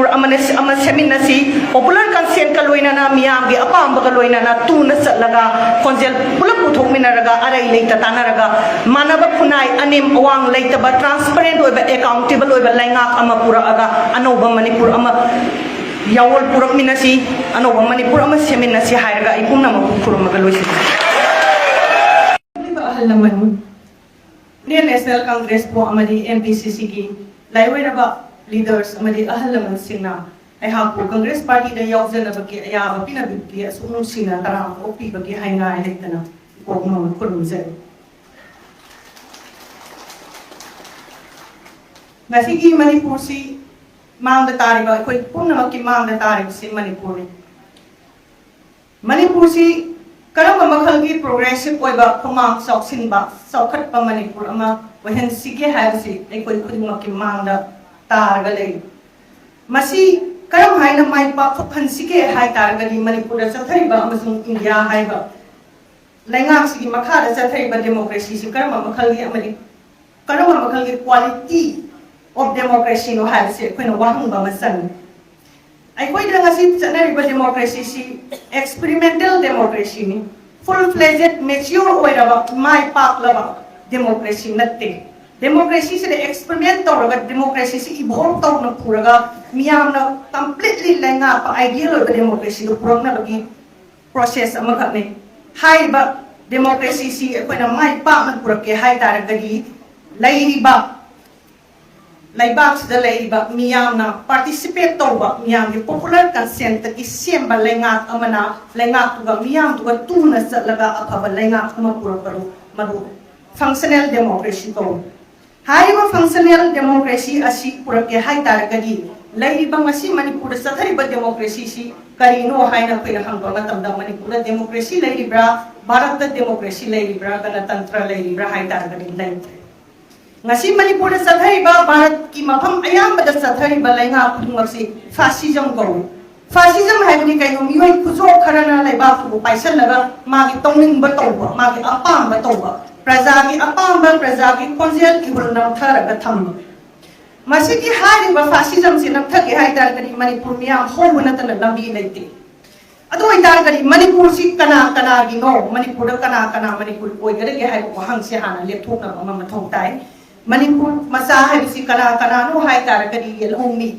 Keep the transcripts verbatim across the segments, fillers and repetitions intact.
ꯑꯃꯅ ꯑꯃ ꯁꯦꯝꯃꯤꯟꯅꯁꯤ꯫ Popular consent ꯀ ꯂꯣꯏꯅꯅ, ꯃꯤꯌꯥꯝꯒꯤ ꯑꯄꯥꯝꯕꯒ ꯂꯣꯏꯅꯅ ꯇꯨꯅ ꯆꯠꯂꯒ, ꯈꯣꯟꯖꯦꯜ ꯄꯨꯂꯞ ꯄꯨꯊꯣꯛꯃꯤꯟꯅꯔꯒ, ꯑꯔꯩ ꯂꯩꯇ ꯇꯥꯟꯅꯔꯒ, ꯃꯥꯟꯅꯕ ꯈꯨꯟꯅꯥꯏ ꯑꯅꯦꯝ ꯑꯋꯥꯡ ꯂꯩꯇꯕ, transparent ꯑꯣꯏꯕ, accountable ꯑꯣꯏꯕ ꯂꯩꯉꯥꯛ ꯑꯃ ꯄꯨꯔꯛꯑꯒ, ꯑꯅꯧꯕ ꯃꯅꯤꯄꯨꯔ ꯑꯃ ꯌꯥꯑꯣꯜ ꯄꯨꯔꯛꯃꯤꯟꯅꯁꯤ, ꯑꯅꯧꯕ ꯃꯅꯤꯄꯨꯔ ꯑꯃ ꯁꯦꯝꯃꯤꯟꯅꯁꯤ ꯍꯥꯏꯔꯒ ꯑꯩ ꯄꯨꯝꯅꯃꯛꯄꯨ ꯈꯨꯔꯨꯝꯃꯒ ꯂꯣꯏꯁꯤꯟꯖꯒꯦ꯫ ꯑꯍꯜ ꯂꯃꯟ, Indian National Congress ꯄꯨ ꯑꯃꯗꯤ M P C C ꯒꯤ ꯂꯥꯏꯑꯣꯏꯔꯕ leaders ꯑꯃꯗꯤ ꯑꯍꯜ ꯂꯃꯟꯁꯤꯡꯅ ꯑꯩꯍꯥꯛꯄꯨ Congress Party ꯗ ꯌꯥꯎꯖꯅꯕꯒꯤ ꯑꯌꯥꯕ ꯄꯤꯅꯕꯤꯕꯒꯤ ꯑꯁꯨꯛ ꯅꯨꯡꯁꯤꯅ ꯇꯔꯥꯝꯅ ꯑꯣꯛꯄꯤꯕꯒꯤ ꯍꯥꯏꯉꯥꯏ ꯂꯩꯇꯅ ꯏꯀꯣꯛ ꯃꯃꯜ ꯈꯨꯔꯨꯝꯖꯔꯤ꯫ ꯉꯁꯤꯒꯤ ꯃꯅꯤꯄꯨꯔꯁꯤ ꯃꯥꯡꯗ ꯇꯥꯔꯤꯕ, ꯑꯩꯈꯣꯏ ꯄꯨꯝꯅꯃꯛꯀꯤ ꯃꯥꯡꯗ ꯇꯥꯔꯤꯕꯁꯤ ꯃꯅꯤꯄꯨꯔꯅꯤ꯫ ꯃꯅꯤꯄꯨꯔꯁꯤ ꯀꯔꯝꯕ ꯃꯈꯜꯒꯤ progressive ꯑꯣꯏꯕ, ꯈꯨꯃꯥꯡ ꯆꯥꯎꯁꯤꯟꯕ, ꯆꯥꯎꯈꯠꯄ ꯃꯅꯤꯄꯨꯔ ꯑꯃ ꯑꯣꯏꯍꯟꯁꯤꯒꯦ ꯍꯥꯏꯕꯁꯤ ꯑꯩꯈꯣꯏ ꯈꯨꯗꯤꯡꯃꯛꯀꯤ ꯃꯥꯡꯗ ꯇꯥꯔꯒ ꯂꯩꯔꯤ꯫ ꯃꯁꯤ ꯀꯔꯝ ꯍꯥꯏꯅ ꯃꯥꯏ ꯄꯥꯛꯊꯣꯛꯍꯟꯁꯤꯒꯦ ꯍꯥꯏ ꯇꯥꯔꯒꯗꯤ, ꯃꯅꯤꯄꯨꯔꯗ ꯆꯠꯊꯔꯤꯕ ꯑꯃꯁꯨꯡ ꯏꯟꯗꯤꯌꯥ ꯍꯥꯏꯕ ꯂꯩꯉꯥꯛꯁꯤꯒꯤ ꯃꯈꯥꯗ ꯆꯠꯊꯔꯤꯕ democracy ꯁꯤ ꯀꯔꯝꯕ ꯃꯈꯜꯒꯤ ꯑꯃꯗꯤ ꯀꯔꯝꯕ ꯃꯈꯜꯒꯤ quality of democracy ꯅꯣ ꯍꯥꯏꯕꯁꯤ ꯑꯩꯈꯣꯏꯅ ꯋꯥꯍꯪꯕ ꯑꯃ ꯆꯪꯏ꯫ ꯑꯩꯈꯣꯏꯗ ꯉꯁꯤ ꯆꯠꯅꯔꯤꯕ democracy ꯁꯤ experimental democracy ꯅꯤ꯫ Full fledged, mature ꯑꯣꯏꯔꯕ, ꯃꯥꯏ ꯄꯥꯛꯂꯕ democracy ꯅꯠꯇꯦ꯫ Democracy ꯁꯤꯗ experiment ꯇꯧꯔꯒ, democracy ꯁꯤ evolve ꯇꯧꯅ ꯄꯨꯔꯒ, ꯃꯤꯌꯥꯝꯅ completely ꯂꯩꯉꯥꯛꯄ ideal ꯑꯣꯏꯕ democracy ꯗꯨ ꯄꯨꯔꯛꯅꯕꯒꯤ process ꯑꯃꯈꯛꯅꯤ꯫ ꯍꯥꯏꯔꯤꯕ democracy ꯁꯤ ꯑꯩꯈꯣꯏꯅ ꯃꯥꯏ ꯄꯥꯛꯅ ꯄꯨꯔꯛꯀꯦ ꯍꯥꯏ ꯇꯥꯔꯒꯗꯤ, ꯂꯩꯔꯤꯕ ꯂꯩꯕꯥꯛꯁꯤꯗ ꯂꯩꯔꯤꯕ ꯃꯤꯌꯥꯝꯅ participate ꯇꯧꯕ, ꯃꯤꯌꯥꯝꯒꯤ popular consent ꯇꯒꯤ ꯁꯦꯝꯕ ꯂꯩꯉꯥꯛ ꯑꯃꯅ ꯂꯩꯉꯥꯛꯇꯨꯒ ꯃꯤꯌꯥꯝꯗꯨꯒ ꯇꯨꯅ ꯆꯠꯂꯒ ꯑꯐꯕ ꯂꯩꯉꯥꯛ ꯑꯃ ꯄꯨꯔꯛꯄꯗꯨ ꯃꯗꯨ functional democracy ꯀꯧꯏ꯫ ꯍꯥꯏꯔꯤꯕ functional democracy ꯑꯁꯤ ꯄꯨꯔꯛꯀꯦ ꯍꯥꯏ ꯇꯥꯔꯒꯗꯤ, ꯂꯩꯔꯤꯕ ꯉꯁꯤ ꯃꯅꯤꯄꯨꯔꯗ ꯆꯠꯊꯔꯤꯕ democracy ꯁꯤ ꯀꯔꯤꯅꯣ ꯍꯥꯏꯅ ꯑꯩꯈꯣꯏꯅ ꯍꯪꯕ ꯃꯇꯝꯗ, ꯃꯅꯤꯄꯨꯔꯗ democracy ꯂꯩꯔꯤꯕ꯭ꯔꯥ, ꯚꯥꯔꯠꯇ democracy ꯂꯩꯔꯤꯕ꯭ꯔꯥ, ꯒꯅꯇꯟꯇ꯭ꯔ ꯂꯩꯔꯤꯕ꯭ꯔꯥ ꯍꯥꯏ ꯇꯥꯔꯒꯗꯤ ꯂꯩꯇ꯭ꯔꯦ꯫ ꯉꯁꯤ ꯃꯅꯤꯄꯨꯔꯗ ꯆꯠꯊꯔꯤꯕ, ꯚꯥꯔꯠꯀꯤ ꯃꯐꯝ ꯑꯌꯥꯝꯕꯗ ꯆꯠꯊꯔꯤꯕ ꯂꯩꯉꯥꯛ ꯈꯨꯗꯤꯡꯃꯛꯁꯤ fascism ꯀꯧꯏ꯫ Fascism ꯍꯥꯏꯕꯗꯤ ꯀꯩꯅꯣ? ꯃꯤꯑꯣꯏ ꯈꯨꯖꯣꯞ ꯈꯔꯅ ꯂꯩꯕꯥꯛꯇꯨꯕꯨ ꯄꯥꯏꯁꯜꯂꯒ ꯃꯥꯒꯤ ꯇꯧꯅꯤꯡꯕ ꯇꯧꯕ, ꯃꯥꯒꯤ ꯑꯄꯥꯝꯕ ꯇꯧꯕ, ꯄ꯭ꯔꯖꯥꯒꯤ ꯑꯄꯥꯝꯕ, ꯄ꯭ꯔꯖꯥꯒꯤ ꯈꯣꯟꯖꯦꯜ ꯏꯍꯨꯜ ꯅꯝꯊꯔꯒ ꯊꯝꯕ꯫ ꯃꯁꯤꯒꯤ ꯍꯥꯏꯔꯤꯕ fascism ꯁꯤ ꯅꯝꯊꯒꯦ ꯍꯥꯏ ꯇꯥꯔꯒꯗꯤ ꯃꯅꯤꯄꯨꯔ ꯃꯤꯌꯥꯝ ꯍꯧꯕ ꯅꯠꯇꯅ ꯂꯝꯕꯤ ꯂꯩꯇꯦ꯫ ꯑꯗꯨ ꯑꯣꯏꯇꯥꯔꯒꯗꯤ ꯃꯅꯤꯄꯨꯔꯁꯤ ꯀꯅꯥ ꯀꯅꯥꯒꯤꯅꯣ, ꯃꯅꯤꯄꯨꯔꯗ ꯀꯅꯥ ꯀꯅꯥ ꯃꯅꯤꯄꯨꯔ ꯑꯣꯏꯒꯗꯒꯦ ꯍꯥꯏꯕ ꯋꯥꯍꯪꯁꯦ ꯍꯥꯟꯅ ꯂꯦꯞꯊꯣꯛꯅꯕ ꯑꯃ ꯃꯊꯧ ꯇꯥꯏ꯫ ꯃꯅꯤꯄꯨꯔ ꯃꯆꯥ ꯍꯥꯏꯕꯁꯤ ꯀꯅꯥ ꯀꯅꯥꯅꯣ ꯍꯥꯏ ꯇꯥꯔꯒꯗꯤ ꯌꯦꯜꯍꯧꯃꯤ,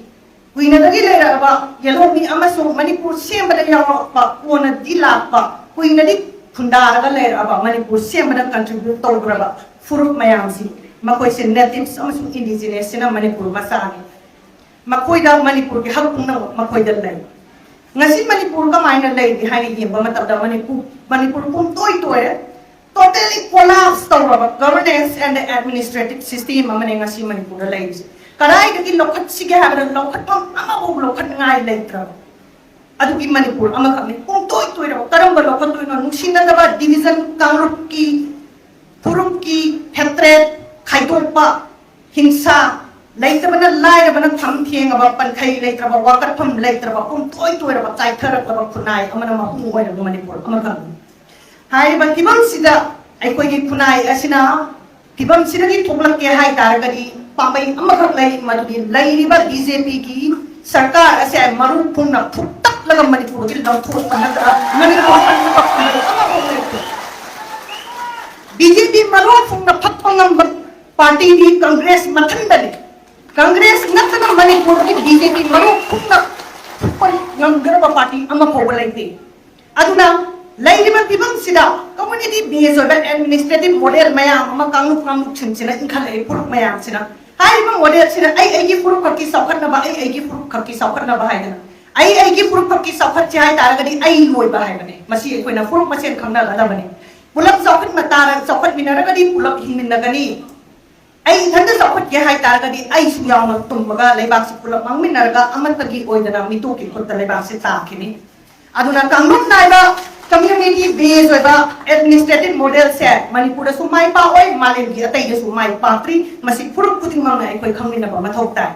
ꯀꯨꯏꯅꯗꯒꯤ ꯂꯩꯔꯛꯑꯕ ꯌꯦꯜꯍꯧꯃꯤ ꯑꯃꯁꯨꯡ ꯃꯅꯤꯄꯨꯔ ꯁꯦꯝꯕꯗ ꯌꯥꯎꯔꯛꯄ, ꯀꯣꯟꯅꯗꯤ ꯂꯥꯛꯄ, ꯀꯨꯏꯅꯗꯤ ꯈꯨꯟꯗꯥꯔꯒ ꯂꯩꯔꯛꯑꯕ, ꯃꯅꯤꯄꯨꯔ ꯁꯦꯝꯕꯗ contribute ꯇꯧꯈ꯭ꯔꯕ ꯐꯨꯔꯨꯞ ꯃꯌꯥꯝꯁꯤ, ꯃꯈꯣꯏꯁꯦ natives ꯑꯃꯁꯨꯡ indigenous ꯁꯤꯅ ꯃꯅꯤꯄꯨꯔ ꯃꯆꯥꯅꯤ꯫ ꯃꯈꯣꯏꯗ ꯃꯅꯤꯄꯨꯔꯒꯤ ꯍꯛ ꯄꯨꯝꯅꯃꯛ ꯃꯈꯣꯏꯗ ꯂꯩ꯫ ꯉꯁꯤ ꯃꯅꯤꯄꯨꯔ ꯀꯃꯥꯏꯅ ꯂꯩꯔꯤ ꯍꯥꯏꯅ ꯌꯦꯡꯕ ꯃꯇꯝꯗ ꯃꯅꯤꯄꯨꯔ, ꯃꯅꯤꯄꯨꯔ ꯄꯨꯝꯇꯣꯏ ꯇꯣꯏꯔꯦ꯫ Totally collapse ꯇꯧꯔꯕ governance and administrative system ꯑꯃꯅꯦ ꯉꯁꯤ ꯃꯅꯤꯄꯨꯔꯗ ꯂꯩꯔꯤꯁꯦ꯫ ꯀꯗꯥꯏꯗꯒꯤ ꯂꯧꯈꯠꯁꯤꯒꯦ ꯍꯥꯏꯕꯗ ꯂꯧꯈꯠꯐꯝ ꯑꯃꯐꯥꯎ ꯂꯧꯈꯠꯅꯤꯡꯉꯥꯏ ꯂꯩꯇ꯭ꯔꯕ ꯑꯗꯨꯒꯤ ꯃꯅꯤꯄꯨꯔ ꯑꯃꯈꯛꯅꯤ꯫ ꯄꯨꯡꯇꯣꯏ ꯇꯣꯏꯔꯕ꯫ ꯀꯔꯝꯕ ꯂꯧꯈꯠꯇꯣꯏꯅꯣ? ꯅꯨꯡꯁꯤꯅꯗꯕ division, ꯀꯥꯡꯂꯨꯞꯀꯤ, ꯐꯨꯔꯨꯞꯀꯤ hatred, ꯈꯥꯏꯗꯣꯛꯄ, ꯍꯤꯡꯁꯥ, ꯂꯩꯇꯕꯅ ꯂꯥꯏꯔꯕꯅ ꯈꯝ ꯊꯦꯡꯉꯕ, ꯄꯟꯈꯩ ꯂꯩꯇ꯭ꯔꯕ, ꯋꯥꯀꯠꯐꯝ ꯂꯩꯇ꯭ꯔꯕ, ꯄꯨꯡꯇꯣꯏ ꯇꯣꯏꯔꯕ, ꯆꯥꯏꯊꯔꯛꯂꯕ ꯈꯨꯟꯅꯥꯏ ꯑꯃꯅ ꯃꯄꯨꯡ ꯑꯣꯏꯔꯕ ꯃꯅꯤꯄꯨꯔ ꯑꯃꯈꯛꯅꯤ꯫ ꯍꯥꯏꯔꯤꯕ ꯐꯤꯕꯝꯁꯤꯗ ꯑꯩꯈꯣꯏꯒꯤ ꯈꯨꯟꯅꯥꯏ ꯑꯁꯤꯅ ꯐꯤꯕꯝꯁꯤꯗꯒꯤ ꯊꯣꯛꯂꯛꯀꯦ ꯍꯥꯏ ꯇꯥꯔꯒꯗꯤ ꯄꯥꯝꯕꯩ ꯑꯃꯈꯛ ꯂꯩ, ꯃꯗꯨꯗꯤ ꯂꯩꯔꯤꯕ BJPꯒꯤ ꯁꯔꯀꯥꯔ ꯑꯁꯦ ꯃꯔꯨ ꯄꯨꯝꯅ ꯐꯨꯛꯇꯠꯂꯒ ꯃꯅꯤꯄꯨꯔꯒꯤ ꯂꯧꯊꯣꯛꯄ ꯅꯠꯇ꯭ꯔꯒ ꯃꯅꯤꯄꯨꯔ ꯑꯃꯐꯥꯎ ꯂꯩꯇꯦ꯫ BJP ꯃꯔꯨ ꯐꯨꯡꯅ ꯐꯛꯄ ꯉꯝꯕ partyꯗꯤ Congress ꯃꯊꯟꯇꯅꯤ꯫ Congress ꯅꯠꯇꯅ ꯃꯅꯤꯄꯨꯔꯒꯤ BJP ꯃꯔꯨ ꯐꯨꯡꯅ ꯐꯨꯛꯄ ꯉꯝꯒꯗꯕ party ꯑꯃ ꯐꯥꯎꯕ ꯂꯩꯇꯦ꯫ ꯑꯗꯨꯅ ꯂꯩꯔꯤꯕ ꯐꯤꯕꯝꯁꯤꯗ community based ꯑꯣꯏꯕ administrative model ꯃꯌꯥꯝ ꯑꯃ ꯀꯥꯡꯂꯨꯞ ꯀꯥꯡꯂꯨꯞꯁꯤꯡꯁꯤꯅ ꯏꯟꯈꯠꯂꯛꯏ, ꯐꯨꯔꯨꯞ ꯃꯌꯥꯝꯁꯤꯅ꯫ ꯍꯥꯏꯔꯤꯕ modelꯁꯤꯅ ꯑꯩ ꯑꯩꯒꯤ ꯐꯨꯔꯨꯞ ꯈꯛꯀꯤ ꯆꯥꯎꯈꯠꯅꯕ, ꯑꯩ ꯑꯩꯒꯤ ꯐꯨꯔꯨꯞ ꯈꯛꯀꯤ ꯆꯥꯎꯈꯠꯅꯕ ꯍꯥꯏꯗꯅ, ꯑꯩ ꯑꯩꯒꯤ ꯐꯨꯔꯨꯞ ꯈꯛꯀꯤ ꯆꯥꯎꯈꯠꯁꯦ ꯍꯥꯏ ꯇꯥꯔꯒꯗꯤ ꯑꯩ ꯂꯣꯏꯕ ꯍꯥꯏꯕꯅꯦ꯫ ꯃꯁꯤ ꯑꯩꯈꯣꯏꯅ ꯐꯨꯔꯨꯞ ꯃꯁꯦꯟ ꯈꯪꯅꯒꯗꯕꯅꯤ꯫ ꯄꯨꯂꯞ ꯆꯥꯎꯈꯠ ꯃꯇꯥꯔ-, ꯆꯥꯎꯈꯠꯃꯤꯟꯅꯔꯒꯗꯤ ꯄꯨꯂꯞ ꯍꯤꯡꯃꯤꯟꯅꯒꯅꯤ꯫ ꯑꯩ ꯏꯊꯟꯇ ꯆꯥꯎꯈꯠꯀꯦ ꯍꯥꯏ ꯇꯥꯔꯒꯗꯤ ꯑꯩꯁꯨ ꯌꯥꯎꯅ ꯇꯨꯝꯃꯒ ꯂꯩꯕꯥꯛꯁꯤ ꯄꯨꯂꯞ ꯃꯥꯡꯃꯤꯟꯅꯔꯒ ꯑꯃꯠꯇꯒꯤ ꯑꯣꯏꯗꯅ ꯃꯤꯇꯣꯞꯀꯤ ꯈꯨꯠꯇ ꯂꯩꯕꯥꯛꯁꯤ ꯇꯥꯈꯤꯅꯤ꯫ ꯑꯗꯨꯅ ꯀꯥꯡꯂꯨꯞ ꯅꯥꯏꯕ community based ꯑꯣꯏꯕ administrative modelꯁꯦ ꯃꯅꯤꯄꯨꯔꯗꯁꯨ ꯃꯥꯏ ꯄꯥꯛꯑꯣꯏ, ꯃꯥꯂꯦꯝꯒꯤ ꯑꯇꯩꯗꯁꯨ ꯃꯥꯏ ꯄꯥꯛꯇ꯭ꯔꯤ꯫ ꯃꯁꯤ ꯐꯨꯔꯨꯞ ꯈꯨꯗꯤꯡꯃꯛꯅ ꯑꯩꯈꯣꯏ ꯈꯪꯃꯤꯟꯅꯕ ꯃꯊꯧ ꯇꯥꯏ꯫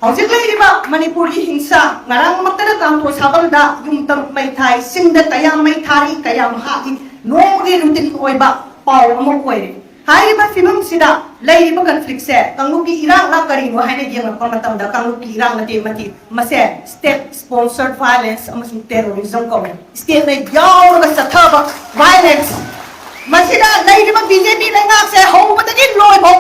ꯍꯧꯖꯤꯛ ꯂꯩꯔꯤꯕ ꯃꯅꯤꯄꯨꯔꯒꯤ ꯍꯤꯡꯁꯥ, ꯉꯔꯥꯡꯃꯛꯇꯗ ꯀꯥꯡꯊꯣꯜ ꯁꯥꯕꯝꯗ ꯌꯨꯝ ꯇꯔꯨꯛ ꯃꯩ ꯊꯥꯏ, ꯆꯤꯡꯗ ꯀꯌꯥ ꯃꯩ ꯊꯥꯔꯤ, ꯀꯌꯥꯝ ꯍꯥꯠꯂꯤ, ꯅꯣꯡꯃꯒꯤ routine ꯑꯣꯏꯕ ꯄꯥꯎ ꯑꯃ ꯑꯣꯏꯔꯦ꯫ ꯍꯥꯏꯔꯤꯕ ꯐꯤꯕꯝꯁꯤꯗ ꯂꯩꯔꯤꯕ ꯀꯟꯐ꯭ꯂꯤꯛꯁꯦ ꯀꯥꯡꯂꯨꯞꯀꯤ ꯏꯔꯥꯡꯂ ꯀꯔꯤꯅꯣ ꯍꯥꯏꯅ ꯌꯦꯡꯂꯛꯄ ꯃꯇꯝꯗ ꯀꯥꯡꯂꯨꯞꯀꯤ ꯏꯔꯥꯡ ꯅꯠꯇꯦ, ꯃꯁꯤ ꯃꯁꯦ state sponsored violence ꯑꯃꯁꯨꯡ terrorism ꯀꯧꯏ꯫ Stateꯅ ꯌꯥꯎꯔꯒ ꯆꯠꯊꯕ violence꯫ ꯃꯁꯤꯗ ꯂꯩꯔꯤꯕ ꯕꯤ ꯖꯦ ꯄꯤ ꯂꯩꯉꯥꯛꯁꯦ ꯍꯧꯕꯗꯒꯤ ꯂꯣꯏꯐꯥꯎ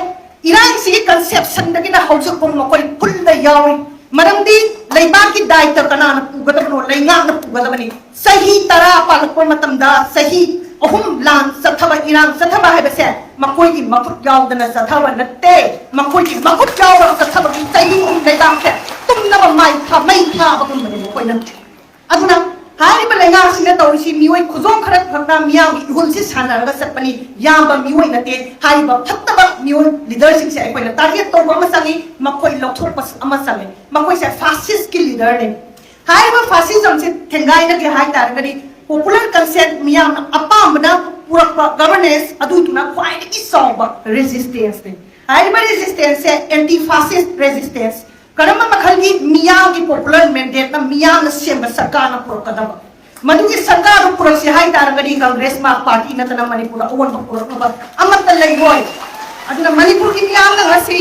ꯏꯔꯥꯡꯁꯤꯒꯤ conceptionꯗꯒꯤꯅ ꯍꯧꯖꯤꯛ ꯐꯥꯎ ꯃꯈꯣꯏ fullꯗ ꯌꯥꯎꯔꯤ꯫ ꯃꯔꯝꯗꯤ ꯂꯩꯕꯥꯛꯀꯤ ꯗꯥꯏꯇ ꯀꯅꯥꯅ ꯄꯨꯒꯗꯕꯅꯣ? ꯂꯩꯉꯥꯛꯅ ꯄꯨꯒꯗꯕꯅꯤ꯫ ꯆꯍꯤ ꯇꯔꯥ ꯄꯥꯜꯂꯛꯄ ꯃꯇꯝꯗ ꯆꯍꯤ ꯑꯍꯨꯝ ꯂꯥꯟ ꯆꯠꯊꯕ, ꯏꯔꯥꯡ ꯆꯠꯊꯕ ꯍꯥꯏꯕꯁꯦ ꯃꯈꯣꯏꯒꯤ ꯃꯈꯨꯠ ꯌꯥꯎꯗꯅ ꯆꯠꯊꯕ ꯅꯠꯇꯦ꯫ ꯃꯈꯣꯏꯒꯤ ꯃꯈꯨꯠ ꯌꯥꯎꯔꯒ ꯆꯠꯊꯕꯒꯤ ꯆꯍꯤ ꯑꯍꯨꯝ ꯂꯩꯕꯥꯛꯁꯦ ꯇꯨꯝꯅꯕ ꯃꯩ ꯊꯥ-, ꯃꯩ ꯊꯥꯕꯒꯨꯝꯕꯅꯤ ꯃꯈꯣꯏꯅ꯫ ꯑꯗꯨꯅ ꯍꯥꯏꯔꯤꯕ ꯂꯩꯉꯥꯛꯁꯤꯅ ꯇꯧꯔꯤꯁꯤ ꯃꯤꯑꯣꯏ ꯈꯨꯖꯣꯡ ꯈꯔ ꯈꯛꯅ ꯃꯤꯌꯥꯝꯒꯤ ꯏꯍꯨꯜꯁꯤ ꯁꯥꯟꯅꯔꯒ ꯆꯠꯄꯅꯤ꯫ ꯌꯥꯝꯕ ꯃꯤꯑꯣꯏ ꯅꯠꯇꯦ꯫ ꯍꯥꯏꯔꯤꯕ ꯐꯠꯇꯕ ꯃꯤꯑꯣꯏ leaderꯁꯤꯡꯁꯦ ꯑꯩꯈꯣꯏꯅ target ꯇꯧꯕ ꯑꯃ ꯆꯪꯉꯤ, ꯃꯈꯣꯏ ꯂꯧꯊꯣꯛꯄ ꯑꯃ ꯆꯪꯉꯤ꯫ ꯃꯈꯣꯏꯁꯦ fascistꯀꯤ leaderꯅꯤ꯫ ꯍꯥꯏꯔꯤꯕ fascismꯁꯦ ꯊꯦꯡꯒꯥꯏꯅꯒꯦ ꯍꯥꯏ ꯇꯥꯔꯒꯗꯤ popular consent, ꯃꯤꯌꯥꯝꯅ ꯑꯄꯥꯝꯕꯅ ꯄꯨꯔꯛꯄ governance ꯑꯗꯨꯗꯨꯅ ꯈ꯭ꯋꯥꯏꯗꯒꯤ ꯆꯥꯎꯕ resistanceꯅꯤ꯫ ꯍꯥꯏꯔꯤꯕ resistanceꯁꯦ anti fascist resistance꯫ ꯀꯔꯝꯕ ꯃꯈꯜꯒꯤ? ꯃꯤꯌꯥꯝꯒꯤ popular mandateꯅ, ꯃꯤꯌꯥꯝꯅ ꯁꯦꯝꯕ ꯁꯔꯀꯥꯔꯅ ꯄꯨꯔꯛꯀꯗꯕ꯫ ꯃꯗꯨꯒꯤ ꯁꯔꯀꯥꯔꯗꯨ ꯄꯨꯔꯛꯁꯤ ꯍꯥꯏ ꯇꯥꯔꯒꯗꯤ Congress ꯃꯥ party ꯅꯠꯇꯅ ꯃꯅꯤꯄꯨꯔꯗ ꯑꯑꯣꯟꯕ ꯄꯨꯔꯛꯅꯕ ꯑꯃꯠꯇ ꯂꯩꯔꯣꯏ꯫ ꯑꯗꯨꯅ ꯃꯅꯤꯄꯨꯔꯒꯤ ꯃꯤꯌꯥꯝꯅ ꯉꯁꯤ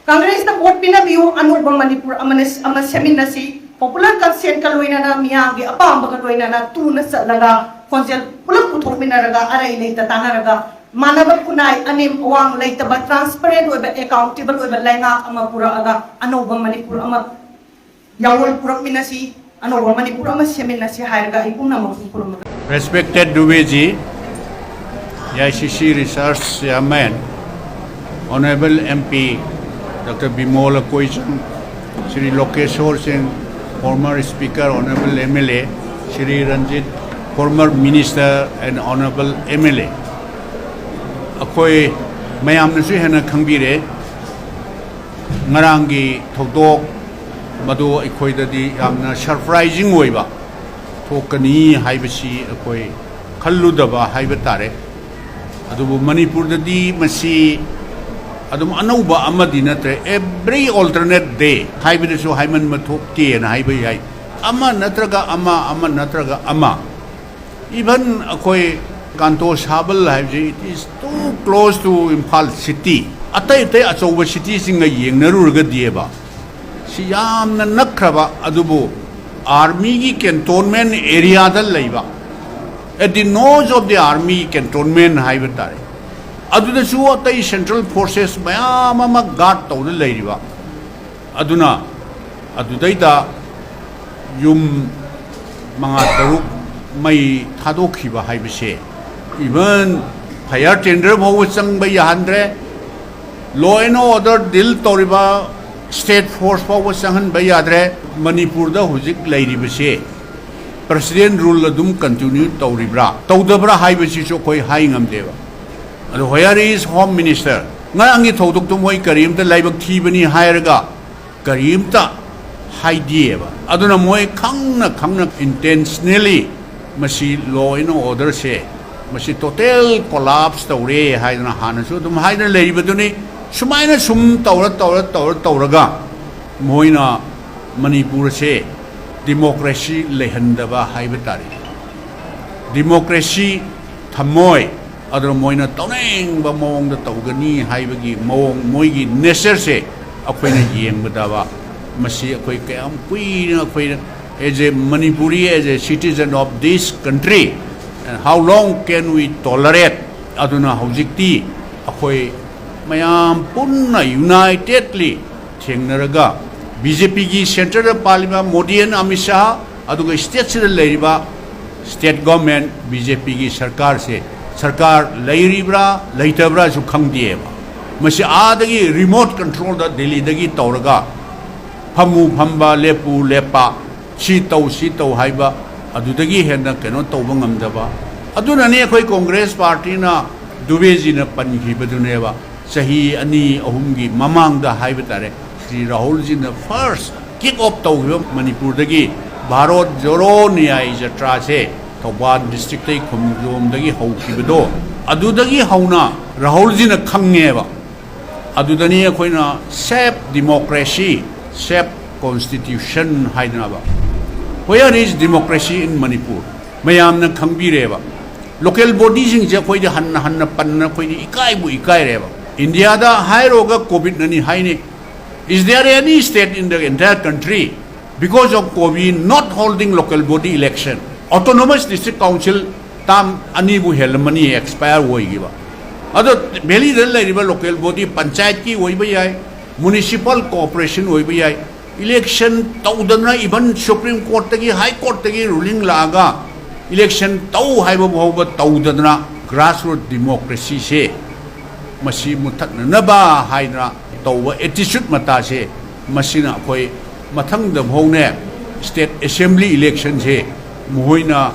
Congressꯇ vote ꯄꯤꯅꯕꯤꯌꯨ, ꯑꯅꯧꯕ ꯃꯅꯤꯄꯨꯔ ꯑꯃꯅ, ꯑꯃ ꯁꯦꯝꯃꯤꯟꯅꯁꯤ꯫ Popular consentꯀ ꯂꯣꯏꯅꯅ, ꯃꯤꯌꯥꯝꯒꯤ ꯑꯄꯥꯝꯕꯒ ꯂꯣꯏꯅꯅ ꯇꯨꯅ ꯆꯠꯂꯒ, ꯈꯣꯟꯖꯦꯜ ꯄꯨꯂꯞ ꯄꯨꯊꯣꯛꯃꯤꯟꯅꯔꯒ, ꯑꯔꯩ ꯂꯩꯇ ꯇꯥꯟꯅꯔꯒ, ꯃꯥꯟꯅꯕ ꯈꯨꯟꯅꯥꯏ, ꯑꯅꯦꯝ ꯑꯋꯥꯡ ꯂꯩꯇꯕ, transparent ꯑꯣꯏꯕ, accountable ꯑꯣꯏꯕ ꯂꯩꯉꯥꯛ ꯑꯃ ꯄꯨꯔꯛꯑꯒ ꯑꯅꯧꯕ ꯃꯅꯤꯄꯨꯔ ꯑꯃ ꯌꯥꯑꯣꯟ ꯄꯨꯔꯛꯃꯤꯟꯅꯁꯤ, ꯑꯅꯧꯕ ꯃꯅꯤꯄꯨꯔ ꯑꯃ ꯁꯦꯝꯃꯤꯟꯅꯁꯤ ꯍꯥꯏꯔꯒ ꯑꯩ ꯄꯨꯝꯅꯃꯛꯄꯨ ꯈꯨꯔꯨꯝꯃꯒ Respected Dubeyji, A I C C Research Chairman, Honorable M P Doctor Bimol Akoijam, Shri Lokeshwar Singh, former Speaker, Honorable M L A, Shri Ranjit, former Minister and Honorable M L A. ꯑꯩꯈꯣꯏ ꯃꯌꯥꯝꯅꯁꯨ ꯍꯦꯟꯅ ꯈꯪꯕꯤꯔꯦ꯫ ꯉꯔꯥꯡꯒꯤ ꯊꯧꯗꯣꯛ ꯃꯗꯨ ꯑꯩꯈꯣꯏꯗꯗꯤ ꯌꯥꯝꯅ surprising ꯑꯣꯏꯕ ꯊꯣꯛꯀꯅꯤ ꯍꯥꯏꯕꯁꯤ ꯑꯩꯈꯣꯏ ꯈꯜꯂꯨꯗꯕ ꯍꯥꯏꯕ ꯇꯥꯔꯦ꯫ ꯑꯗꯨꯕꯨ ꯃꯅꯤꯄꯨꯔꯗꯗꯤ ꯃꯁꯤ ꯑꯗꯨꯝ ꯑꯅꯧꯕ ꯑꯃꯗꯤ ꯅꯠꯇ꯭ꯔꯦ꯫ Every alternate day ꯍꯥꯏꯕꯗꯁꯨ ꯍꯥꯏꯃꯟꯕ ꯊꯣꯛꯇꯦꯅ ꯍꯥꯏꯕ ꯌꯥꯏ꯫ ꯑꯃ ꯅꯠꯇ꯭ꯔꯒ ꯑꯃ, ꯑꯃ ꯅꯠꯇ꯭ꯔꯒ ꯑꯃ꯫ Even ꯑꯩꯈꯣꯏ ꯀꯥꯟꯇꯣ ꯁꯥꯕꯜ ꯍꯥꯏꯕꯁꯤ, it is too close to Imphal city꯫ ꯑꯇꯩ ꯑꯇꯩ ꯑꯆꯧꯕ ꯁꯤꯇꯤꯁꯤꯡꯒ ꯌꯦꯡꯅꯔꯨꯔꯒꯗꯤꯕ, ꯁꯤ ꯌꯥꯝꯅ ꯅꯛꯈ꯭ꯔꯕ, ꯑꯗꯨꯕꯨ ꯑꯥꯔꯃꯤꯒꯤ ꯀꯦꯟꯇꯣꯟꯃꯦꯟ ꯑꯦꯔꯤꯌꯥꯗ ꯂꯩꯕ, at the nose of the army cantonment ꯍꯥꯏꯕ ꯇꯥꯔꯦ꯫ ꯑꯗꯨꯗꯁꯨ ꯑꯇꯩ ꯁꯦꯟꯇ꯭ꯔꯦꯜ ꯐꯣꯔꯁꯦꯁ ꯃꯌꯥꯝ ꯑꯃ ꯒꯥꯔꯗ ꯇꯧꯗꯨꯅ ꯂꯩꯔꯤꯕ꯫ ꯑꯗꯨꯅ ꯑꯗꯨꯗꯩꯗ ꯌꯨꯝ ꯃꯉꯥ ꯇꯔꯨꯛ ꯃꯩ ꯊꯥꯗꯣꯛꯈꯤꯕ ꯍꯥꯏꯕꯁꯦ, even fire tender ꯐꯥꯎꯕ ꯆꯪꯕ ꯌꯥꯍꯟꯗ꯭ꯔꯦ꯫ Law and order deal ꯇꯧꯔꯤꯕ state force ꯐꯥꯎꯕ ꯆꯪꯍꯟꯕ ꯌꯥꯗ꯭ꯔꯦ꯫ ꯃꯅꯤꯄꯨꯔꯗ ꯍꯧꯖꯤꯛ ꯂꯩꯔꯤꯕꯁꯦ president rule ꯑꯗꯨꯝ continue ꯇꯧꯔꯤꯕ꯭ꯔꯥ, ꯇꯧꯗꯕ꯭ꯔꯥ ꯍꯥꯏꯕꯁꯤꯁꯨ ꯑꯩꯈꯣꯏ ꯍꯥꯏ ꯉꯝꯗꯦꯕ꯫ ꯑꯗꯣ where is home minister? ꯉꯔꯥꯡꯒꯤ ꯊꯧꯗꯣꯛꯇꯣ ꯃꯣꯏ ꯀꯔꯤꯝꯇ ꯂꯥꯏꯕꯛ ꯊꯤꯕꯅꯤ ꯍꯥꯏꯔꯒ ꯀꯔꯤꯝꯇ ꯍꯥꯏꯗꯦꯕ꯫ ꯑꯗꯨꯅ ꯃꯣꯏ ꯈꯪꯅ ꯈꯪꯅ intentionally ꯃꯁꯤ law and orderꯁꯦ ꯃꯁꯤ total collapse ꯇꯧꯔꯦ ꯍꯥꯏꯗꯅ ꯍꯥꯟꯅꯁꯨ ꯑꯗꯨꯝ ꯍꯥꯏꯗꯅ ꯂꯩꯔꯤꯕꯗꯨꯅꯤ꯫ ꯁꯨꯃꯥꯏꯅ ꯁꯨꯝ ꯇꯧꯔ ꯇꯧꯔ ꯇꯧꯔ ꯇꯧꯔꯒ ꯃꯣꯏꯅ ꯃꯅꯤꯄꯨꯔꯁꯦ democracy ꯂꯩꯍꯟꯗꯕ ꯍꯥꯏꯕ ꯇꯥꯔꯦ꯫ Democracy ꯊꯝꯃꯣꯏ꯫ ꯑꯗꯨꯅ ꯃꯣꯏꯅ ꯇꯧꯅꯤꯡꯕ ꯃꯑꯣꯡꯗ ꯇꯧꯒꯅꯤ ꯍꯥꯏꯕꯒꯤ ꯃꯑꯣꯡ, ꯃꯣꯏꯒꯤ natureꯁꯦ ꯑꯩꯈꯣꯏꯅ ꯌꯦꯡꯕꯗꯕ, ꯃꯁꯤ ꯑꯩꯈꯣꯏ ꯀꯌꯥꯝ ꯀꯨꯏꯅ ꯑꯩꯈꯣꯏꯅ as a Manipuri, as a citizen of this country, and how long can we tolerate? ꯑꯗꯨꯅ ꯍꯧꯖꯤꯛꯇꯤ ꯑꯩꯈꯣꯏ ꯃꯌꯥꯝ ꯄꯨꯟꯅ unitedly ꯊꯦꯡꯅꯔꯒ BJPꯒꯤ centreꯗ ꯄꯥꯜꯂꯤꯕ Modi and Amit Shah, ꯑꯗꯨꯒ stateꯁꯤꯗ ꯂꯩꯔꯤꯕ state government BJPꯒꯤ ꯁꯔꯀꯥꯔꯁꯦ, ꯁꯔꯀꯥꯔ ꯂꯩꯔꯤꯕ꯭ꯔꯥ ꯂꯩꯇꯕ꯭ꯔꯥꯁꯨ ꯈꯪꯗꯦꯕ꯫ ꯃꯁꯤ ꯑꯥꯗꯒꯤ remote controlꯗ ꯗꯤꯜꯂꯤꯗꯒꯤ ꯇꯧꯔꯒ ꯐꯝꯃꯨ ꯐꯝꯕ, ꯂꯦꯞꯄꯨ ꯂꯦꯞꯄ, ꯁꯤ ꯇꯧ ꯁꯤ ꯇꯧ ꯍꯥꯏꯕ, ꯑꯗꯨꯗꯒꯤ ꯍꯦꯟꯅ ꯀꯩꯅꯣ ꯇꯧꯕ ꯉꯝꯗꯕ꯫ ꯑꯗꯨꯅꯅꯤ ꯑꯩꯈꯣꯏ Congress partyꯅ, ꯗꯨꯕꯦꯖꯤꯅ ꯄꯟꯈꯤꯕꯗꯨꯅꯦꯕ, ꯆꯍꯤ ꯑꯅꯤ ꯑꯍꯨꯝꯒꯤ ꯃꯃꯥꯡꯗ ꯍꯥꯏꯕ ꯇꯥꯔꯦ, ꯁ꯭ꯔꯤ ꯔꯥꯍꯨꯜꯖꯤꯅ first kick off ꯇꯧꯈꯤꯕ ꯃꯅꯤꯄꯨꯔꯗꯒꯤ ꯚꯥꯔꯠ ꯖꯣꯔꯣ ꯅ꯭ꯌꯥꯏ ꯖꯇ꯭ꯔꯥꯁꯦ ꯊꯧꯕꯥꯜ districtꯇꯩ ꯈꯣꯡꯖꯣꯝꯗꯒꯤ ꯍꯧꯈꯤꯕꯗꯣ, ꯑꯗꯨꯗꯒꯤ ꯍꯧꯅ ꯔꯥꯍꯨꯜꯖꯤꯅ ꯈꯪꯉꯦꯕ꯫ ꯑꯗꯨꯗꯅꯤ ꯑꯩꯈꯣꯏꯅ save democracy, save constitution ꯍꯥꯏꯗꯅꯕ꯫ Where is democracy in Manipur? ꯃꯌꯥꯝꯅ ꯈꯪꯕꯤꯔꯦꯕ꯫ Local bodyꯁꯤꯡꯁꯦ ꯑꯩꯈꯣꯏꯗꯤ ꯍꯟꯅ ꯍꯟꯅ ꯄꯟꯅ ꯑꯩꯈꯣꯏꯗꯤ ꯏꯀꯥꯏꯕꯨ ꯏꯀꯥꯏꯔꯦꯕ꯫ ꯏꯟꯗꯤꯌꯥꯗ ꯍꯥꯏꯔꯣꯒ COVID ꯅꯅꯤ ꯍꯥꯏꯅꯤ. Is there any state in the entire country, because of COVID, not holding local body election? Autonomous District Council ꯇꯥꯝ ꯑꯅꯤꯕꯨ ꯍꯦꯜꯂꯝꯃꯅꯤ expire ꯑꯣꯏꯈꯤꯕ꯫ ꯑꯗꯣ ꯚꯦꯂꯤꯗ ꯂꯩꯔꯤꯕ local body, ꯄꯟꯆꯥꯌꯠꯀꯤ ꯑꯣꯏꯕ ꯌꯥꯏ, municipal corporation ꯑꯣꯏꯕ ꯌꯥꯏ, election ꯇꯧꯗꯅ, even Supreme Courtꯇꯒꯤ, High Courtꯇꯒꯤ ruling ꯂꯥꯛꯑꯒ election ꯇꯧ ꯍꯥꯏꯕ ꯐꯥꯎꯕ ꯇꯧꯗꯗꯅ, grassroot democracyꯁꯦ ꯃꯁꯤ ꯃꯨꯠꯊꯠꯅꯅꯕ ꯍꯥꯏꯗꯅ ꯇꯧꯕ attitude ꯃꯇꯥꯁꯦ, ꯃꯁꯤꯅ ꯑꯩꯈꯣꯏ ꯃꯊꯪꯗ ꯐꯥꯎꯅꯦ state assembly electionꯁꯦ ꯃꯈꯣꯏꯅ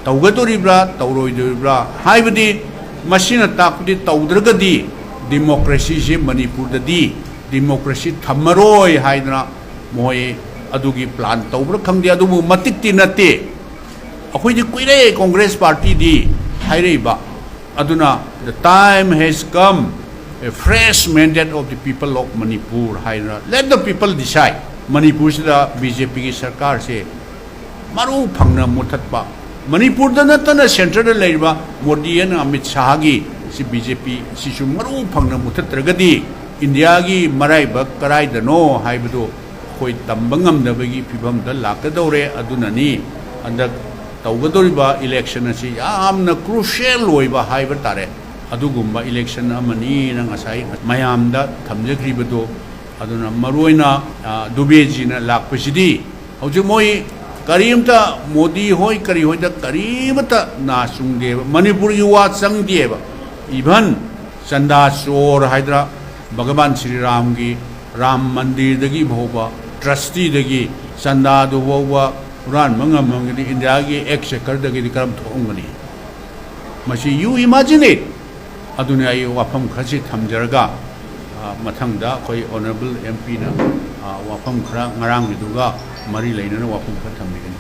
ꯇꯧꯒꯗꯣꯔꯤꯕ꯭ꯔꯥ ꯇꯧꯔꯣꯏꯗꯣꯔꯤꯕ꯭ꯔꯥ ꯍꯥꯏꯕꯗꯤ, ꯃꯁꯤꯅ ꯇꯥꯛꯄꯗꯤ ꯇꯧꯗ꯭ꯔꯒꯗꯤ democracyꯁꯦ ꯃꯅꯤꯄꯨꯔꯗꯗꯤ democracy ꯊꯝꯃꯔꯣꯏ ꯍꯥꯏꯗꯅ ꯃꯈꯣꯏ ꯑꯗꯨꯒꯤ plan ꯇꯧꯕ꯭ꯔꯥ ꯈꯪꯗꯦ꯫ ꯑꯗꯨꯕꯨ ꯃꯇꯤꯛꯇꯤ ꯅꯠꯇꯦ꯫ ꯑꯩꯈꯣꯏꯗꯤ ꯀꯨꯏꯔꯦ Congress partyꯗꯤ ꯍꯥꯏꯔꯛꯏꯕ꯫ ꯑꯗꯨꯅ the time has come, a fresh mandate of the people of Manipur ꯍꯥꯏꯗꯅ, let the people decide. ꯃꯅꯤꯄꯨꯔꯁꯤꯗ BJPꯒꯤ ꯁꯔꯀꯥꯔꯁꯦ ꯃꯔꯨ ꯐꯪꯅ ꯃꯨꯊꯠꯄ, ꯃꯅꯤꯄꯨꯔꯗ ꯅꯠꯇꯅ centreꯗ ꯂꯩꯔꯤꯕ ꯃꯣꯗꯤ ꯑꯃꯗꯤ ꯑꯃꯤꯠ ꯁꯥꯍꯒꯤ ꯁꯤ BJP ꯁꯤꯁꯨ ꯃꯔꯨ ꯐꯪꯅ ꯃꯨꯊꯠꯇ꯭ꯔꯒꯗꯤ ꯏꯟꯗꯤꯌꯥꯒꯤ ꯃꯔꯥꯏꯕꯛ ꯀꯔꯥꯏꯗꯅꯣ ꯍꯥꯏꯕꯗꯨ ꯑꯩꯈꯣꯏ ꯇꯝꯕ ꯉꯝꯗꯕꯒꯤ ꯐꯤꯕꯝꯗ ꯂꯥꯛꯀꯗꯧꯔꯦ꯫ ꯑꯗꯨꯅꯅꯤ ꯍꯟꯗꯛ ꯇꯧꯒꯗꯧꯔꯤꯕ election ꯑꯁꯤ ꯌꯥꯝꯅ crucial ꯑꯣꯏꯕ ꯍꯥꯏꯕ ꯇꯥꯔꯦ꯫ ꯑꯗꯨꯒꯨꯝꯕ election ꯑꯃꯅꯤꯅ ꯉꯁꯥꯏ ꯃꯌꯥꯝꯗ ꯊꯝꯖꯈ꯭ꯔꯤꯕꯗꯣ꯫ ꯑꯗꯨꯅ ꯃꯔꯨꯑꯣꯏꯅ, ꯑ, ꯗꯨꯕꯦꯖꯤꯅ ꯂꯥꯛꯄꯁꯤꯗꯤ ꯍꯧꯖꯤꯛ ꯃꯣꯏ ꯀꯔꯤꯝꯇ ꯃꯣꯗꯤ ꯍꯣꯏ ꯀꯔꯤ ꯍꯣꯏꯗ ꯀꯔꯤꯃꯇ ꯅꯥ ꯆꯨꯡꯗꯦꯕ, ꯃꯅꯤꯄꯨꯔꯒꯤ ꯋꯥ ꯆꯪꯗꯦꯕ꯫ Even ꯆꯟꯗꯥ ꯆꯣꯔ ꯍꯥꯏꯗꯅ ꯚꯒꯕꯥꯟ ꯁ꯭ꯔꯤ ꯔꯥꯝꯒꯤ ꯔꯥꯝ ꯃꯟꯗꯤꯔꯗꯒꯤ ꯐꯥꯎꯕ, trusteeꯗꯒꯤ ꯆꯟꯗꯥꯗꯨ ꯐꯥꯎꯕ ꯍꯨꯔꯥꯟꯕ ꯉꯝꯃꯒꯗꯤ ꯏꯟꯗꯤꯌꯥꯒꯤ exchequerꯗꯒꯤꯗꯤ ꯀꯔꯝ ꯊꯣꯛꯑꯝꯒꯅꯤ? ꯃꯁꯤ you imagine it꯫ ꯑꯗꯨꯅ ꯑꯩ ꯋꯥꯐꯝ ꯈꯔꯁꯤ ꯊꯝꯖꯔꯒ, ꯑ, ꯃꯊꯪꯗ ꯑꯩꯈꯣꯏ honourable MPꯅ, ꯑ, ꯋꯥꯐꯝ ꯈꯔ ꯉꯔꯥꯡꯒꯤꯗꯨꯒ ꯃꯔꯤ ꯂꯩꯅꯅ ꯋꯥꯐꯝ ꯈꯔ ꯊꯝꯕꯤꯒꯅꯤ꯫